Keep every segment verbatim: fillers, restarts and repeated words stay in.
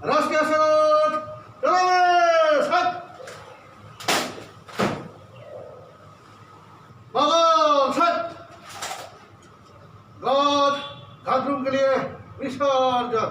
राष्ट्रीय सड़क चलावे सत। बाबा सत। गॉड बाथरूम के लिए विसर्जन।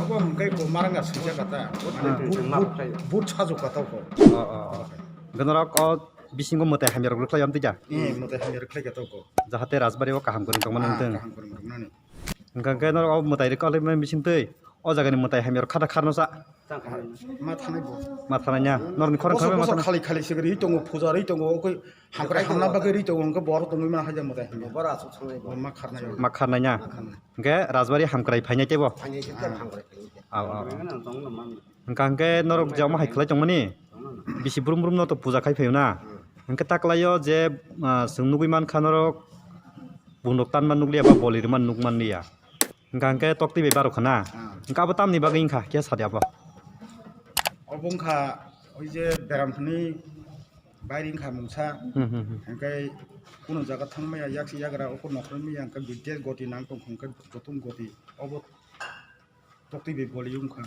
Abo hwnkhe ko maranga swijak kata. Ah. But, but, but sajwk kata ko. Oh, oh, oh. Hwnkhe norok o bisingo mwtai hamya rok rwkhlai amtwi ja? Eh, mwtai hamya rwkhlai kata ko. Jahate Rajbari o kaham kwrwng tongmani. Ah, wngtwng. Kaham kwrwng rwknani. Hwnkha khe norok o mwtai rwkhlai mani bisingtwi o jagani mwtai hamya rok khata kharno sa. Ma thanai bo. Ma thanai nya. Norni khorang bosor kharwi ma bosor thanai. Khali khali se ri tongo, puja ri tongo, okoi hamkrai hamna bagwi ri tongo, hwnkhe borok tongwi ma haja mwtai hamya. Bora asuk sanai bo. Ma kharnai. Ma kharnai nya. Ma kharnai. Hwnkhe Rajbari hamkrai phainai teibo. Phainai tei hamkrai phainai tei. Aw, aw, aw. Hwnkha hwnkhe norok je omo hai khlai tongmani? Bisi brum brum no to puja khai phaio na? Hmm. Hwnkhe ta kwlaio je, ah, chwng nugwi mankha norok bundok tanma nukliya ba boli rwma nukmanliya. Hwnkha hwnkhe toktwi bai barokha na? Hmm. Hwnkhe abo tamni bagwi wngkha khe sadi abo? Obo wngkha oi je beram hwnwi bairi wngkha mungsa. Hmm, hmm, hmm. Hwnkhe kunu jaga thangmaya yaksi yagra oko nokhorwi maya hwnkhe bidya goti nang tongkha hwnkhe joto goti obo. Toktwi bai boli wngkha.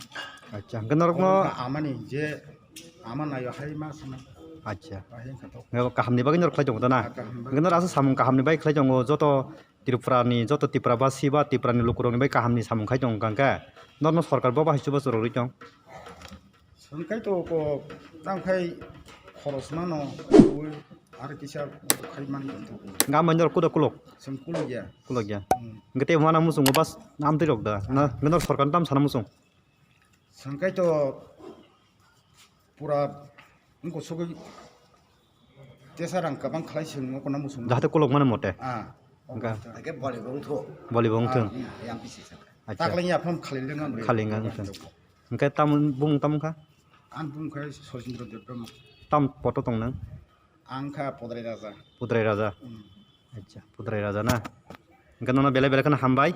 Acha, hwnkhe norokno obo wngkha amani je ama naio hai ma sana. Acha. Bahai wngkha to. Hwnkhe kahamni bagwi norok khlai tongo da na? Ah, kaham bagwi. Hwnkhe norok aswk samung kahamni bagwi khlai tongo, joto Tripurani, joto Tiprabasi ba Tiprani lukurokni bagwi kahamni samung khai tongo hwnkha hwnkhe norokno sorkar bo bahai chubachu rwgwi tong. Hwnkhe to ko tang khai khoros mano, ui, ar kisa khai man tong. Hwnkhe amai norok kuda kulok? Chwng kulok ya. Kulok ya. Hmm. Hwnkhe tei mana muchungo bas amtwi rok da. Na, hwnkhe norok sorkar tam sana muchung. Hwnkhe to pura wngkha sugwi tesa rang kwbang khlai chwng wngkha na muchung. Jahate kulok mano mote. Ah. Hwnkhe. Hwnkhe boli bo wngthok. Boli bo wngthok. Ah, hmm, yang bisi sa. Acha. Taklai ya phone khali lengan. Khali lengan. Hwnkhe tamoni bumung tamo kha? Ang bumung khe Sorchindra Debbarma. Tam poto tong nang? Ang kha Podrai Raja. Podrai Raja. Hmm. Acha, Podrai Raja na? Hwnkhe nono belai belai kheno hambai.